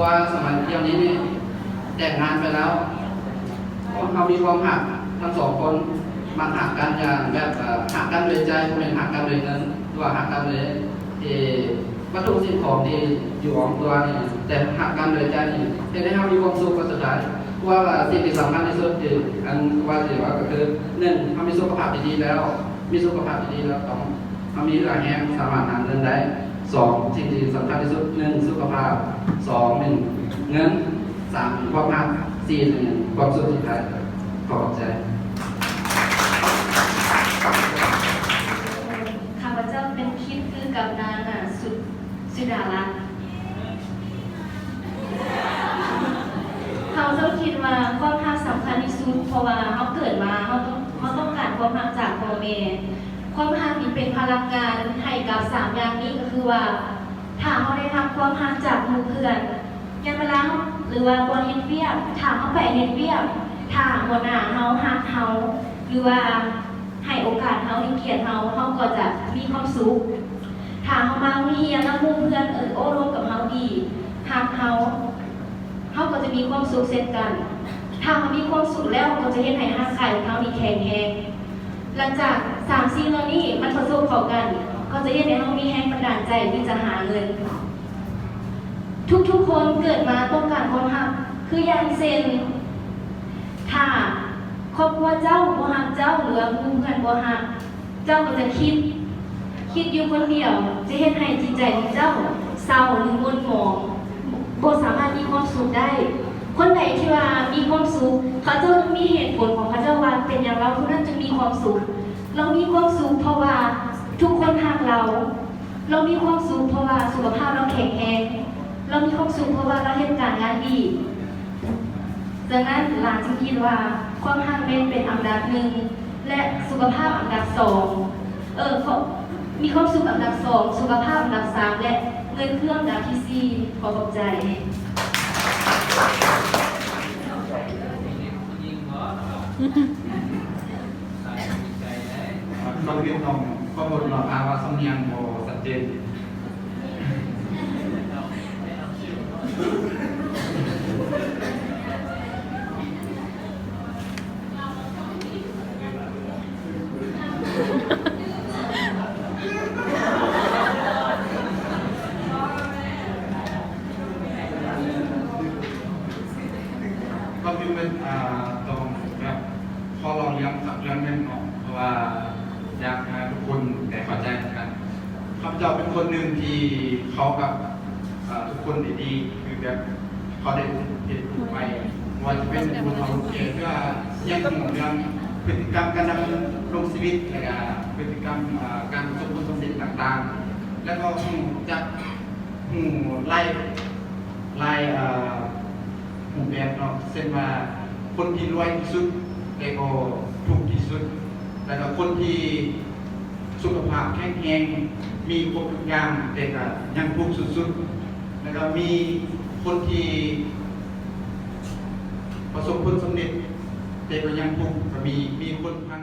ວ່າສະໄໝດຽວນີ້ນີ້ແຕ່ງງານໄປແລ້ວ ເຮົາມີຄວາມຮັກທັງສອງຄົນ ມັກຮັກກັນຢ່າງແບບ ເອີ ຮັກກັນໂດຍໃຈ ບໍ່ແມ່ນຮັກກັນໂດຍເງິນ ຫຼືວ່າຮັກກັນໂດຍທີ່ວັດຖຸສິ່ງຂອງທີ່ຢູ່ອອກຕົວນີ້ ແຕ່ຮັກກັນໂດຍໃຈນີ້ ເຮັດໃຫ້ເຮົາມີຄວາມສຸກ ວ່າສຸດທ້າຍ ເພາະວ່າສິ່ງທີ່ສຳຄັນທີ່ສຸດຄື ອັນວ່າຊິເວົ້າກໍຄື ໜຶ່ງ ເຮົາມີສຸຂະພາບທີ່ດີແລ້ວ ມີສຸຂະພາບທີ່ດີແລ້ວ ຕ້ອງ ເຮົາມີເຫື່ອແຮງ ສາມາດຫາເງິນໄດ້. ສອງ ສິ່ງທີ່ສຳຄັນທີ່ສຸດ ໜຶ່ງ ສຸຂະພາບ ສອງ ແມ່ນເງິນ ສາມ ຄວາມຮັກ ສີ່ ແມ່ນຄວາມສຸກສຸດທ້າຍ. ຂໍຂອບໃຈ. ຂ້າພະເຈົ້າເປັນຄິດຄືກັບນາງ ອາ ສຸ ສຸດາລັດ. ເຮົາເຈົ້າຄິດວ່າຄວາມຮັກສຳຄັນທີ່ສຸດ ເພາະວ່າເຮົາເກີດມາ ເຮົາຕ້ອງ ເຮົາຕ້ອງການຄວາມຮັກຈາກພໍ່ແມ່. ຄວາມຮັກນີ້ເປັນພະລັງງານໃຫ້ກັບສາມຢ່າງນີ້ ກໍຄືວ່າ ຖ້າເຮົາໄດ້ຮັບຄວາມຮັກຈາກໝູ່ເພື່ອນ ຍາມເວລາເຮົາ ຫຼືວ່າບ່ອນເຮັດວຽກ ຖ້າເຮົາໄປເຮັດວຽກ ຖ້າຫົວໜ້າເຮົາຮັກເຮົາ ຫຼືວ່າໃຫ້ໂອກາດເຮົາ ໃຫ້ກຽດເຮົາ ເຮົາກໍຈະມີຄວາມສຸກ. ຖ້າເຮົາມາໂຮງຮຽນນຳໝູ່ເພື່ອນ ເອີ ໂອ້ລົມກັບເຮົາດີ ຮັກເຮົາ ເຮົາກໍຈະມີຄວາມສຸກເຊັ່ນກັນ. ຖ້າເຮົາມີຄວາມສຸກແລ້ວ ກໍຈະເຮັດໃຫ້ຮ່າງກາຍຂອງເຮົານີ້ແຂງແຮງ. ຫຼັງຈາກສາມສິ່ງເຫຼົ່ານີ້ມັນປະສົບເຂົ້າກັນ ກໍຈະເຮັດໃຫ້ເຮົາມີແຮງບັນດານໃຈທີ່ຈະຫາເງິນ. ທຸກໆຄົນເກີດມາຕ້ອງການຄວາມຮັກ ຄືຢ່າງເຊັ່ນ ຖ້າຄອບຄົວເຈົ້າບໍ່ຮັກເຈົ້າ ຫຼືວ່າໝູ່ເພື່ອນບໍ່ຮັກ ເຈົ້າກໍຈະຄິດ ຄິດຢູ່ຄົນດຽວ ຈະເຮັດໃຫ້ຈິດໃຈຂອງເຈົ້າເສົ້າ ຫຼືໝົນໝອງ ບໍ່ສາມາດມີຄວາມສຸກໄດ້. ຄົນໃດທີ່ວ່າມີຄວາມສຸກ ເຂົາເຈົ້າມີເຫດຜົນຂອງເຂົາເຈົ້າວ່າເປັນຫຍັງລາວຜູ້ນັ້ນຈຶ່ງມີຄວາມສຸກ. ລາວມີຄວາມສຸກເພາະວ່າທຸກຄົນຮັກລາວ. ລາວມີຄວາມສຸກເພາະວ່າສຸຂະພາບລາວແຂງແຮງ. ລາວມີຄວາມສຸກເພາະວ່າລາວເຮັດການງານດີ. ດັ່ງນັ້ນ ຫຼານຈຶ່ງຄິດວ່າຄວາມຮັກແມ່ນເປັນອັນດັບໜຶ່ງ ແລະ ສຸຂະພາບອັນດັບສອງ ເອີ ເພາະມີຄວາມສຸກອັນດັບສອງ ສຸຂະພາບອັນດັບສາມ ແລະ ເງິນຄືອັນດັບທີສີ່. ຂໍຂອບໃຈ. ກ່ອນອື່ນຕ້ອງຂໍໂທດເນາະ ຖ້າວ່າສຳນຽງບໍ່ຊັດເຈນ. ກໍຄືແບບ ອ່າ ຕ້ອງແບບ ຂໍເລົ່າເລື່ອງສັກເລື່ອງໜຶ່ງເນາະ ເພາະວ່າຢາກໃຫ້ທຸກຄົນໄດ້ເຂົ້າໃຈນຳກັນ. ຂ້າພະເຈົ້າເປັນຄົນໜຶ່ງທີ່ເຂົ້າກັບ ເອີ ທຸກຄົນໄດ້ດີ ຄືແບບເຂົາໄດ້ເຮັດໄປ ບໍ່ວ່າຈະເປັນຜູ້ເຖົ້າຜູ້ແກ່ ເພື່ອຮຽນຮູ້ເລື່ອງພຶດຕິກຳການດຳລົງຊີວິດ ແລະກະພຶດຕິກຳ ເອີ ການປະສົບຜົນສຳເລັດຕ່າງໆ ແລະກໍຮູ້ຈັກ ຮູ້ຫຼາຍ ຫຼາຍ ເອີ ຮູບແບບເນາະ ເຊັ່ນວ່າ ຄົນທີ່ລວຍທີ່ສຸດ ແຕ່ກໍທຸກທີ່ສຸດ ແລະກໍຄົນທີ່ສຸຂະພາບແຂງແຮງ ມີຄົບທຸກຢ່າງ ແຕ່ກໍຍັງທຸກສຸດໆ ແລະກໍມີຄົນທີ່ປະສົບຜົນສຳເລັດ ແຕ່ກໍຍັງທຸກກໍມີ ມີຄົນທາງ